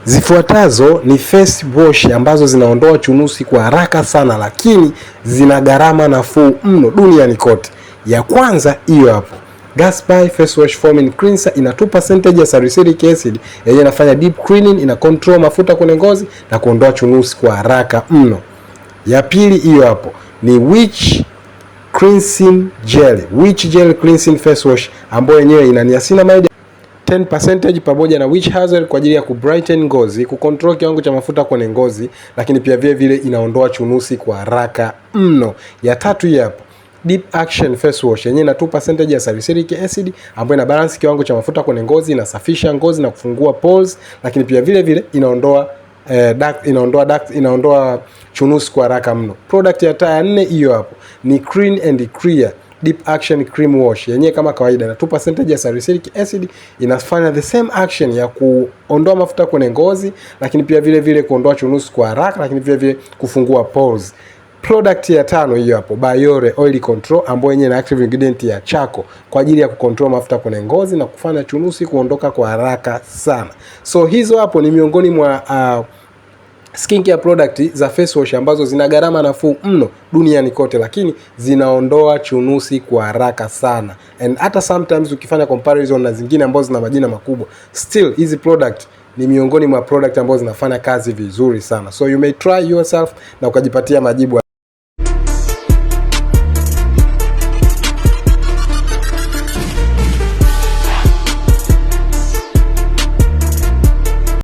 Zifuatazo ni face wash ambazo zinaondoa chunusi kwa haraka sana, lakini zina gharama nafuu mno duniani kote. Ya kwanza hiyo hapo Gaspy Face Wash Foaming Cleanser, ina 2% ya salicylic acid yenye inafanya deep cleaning, ina control mafuta kwenye ngozi na kuondoa chunusi kwa haraka mno. Ya pili hiyo hapo ni Witch Cleansing Gel, Witch Gel Cleansing Face Wash ambayo yenyewe ina niacinamide 10% pamoja na witch hazel kwa ajili ya kubrighten ngozi, kucontrol kiwango cha mafuta kwenye ngozi, lakini pia vile vile inaondoa chunusi kwa haraka mno. Ya tatu hii hapo Deep Action Face Wash yenyewe ina 2% ya salicylic acid ambayo ina balance kiwango cha mafuta kwenye ngozi, inasafisha ngozi na kufungua pores, lakini pia vile vile inaondoa dark, inaondoa dark, inaondoa chunusi kwa haraka mno. Product ya taa ya nne hiyo hapo ni Clean and Clear Deep Action Cream Wash yenyewe kama kawaida na 2% ya salicylic acid, inafanya the same action ya kuondoa mafuta kwenye ngozi, lakini pia vile vile kuondoa chunusi kwa haraka, lakini vile vile kufungua pores. Product ya tano hiyo hapo Biore Oil Control ambayo yenyewe ina active ingredient ya charcoal kwa ajili ya kucontrol mafuta kwenye ngozi na kufanya chunusi kuondoka kwa haraka sana. So hizo hapo ni miongoni mwa skincare product za face wash ambazo zina gharama nafuu mno duniani kote, lakini zinaondoa chunusi kwa haraka sana, and hata sometimes ukifanya comparison na zingine ambazo zina majina makubwa, still hizi product ni miongoni mwa product ambazo zinafanya kazi vizuri sana, so you may try yourself na ukajipatia majibu.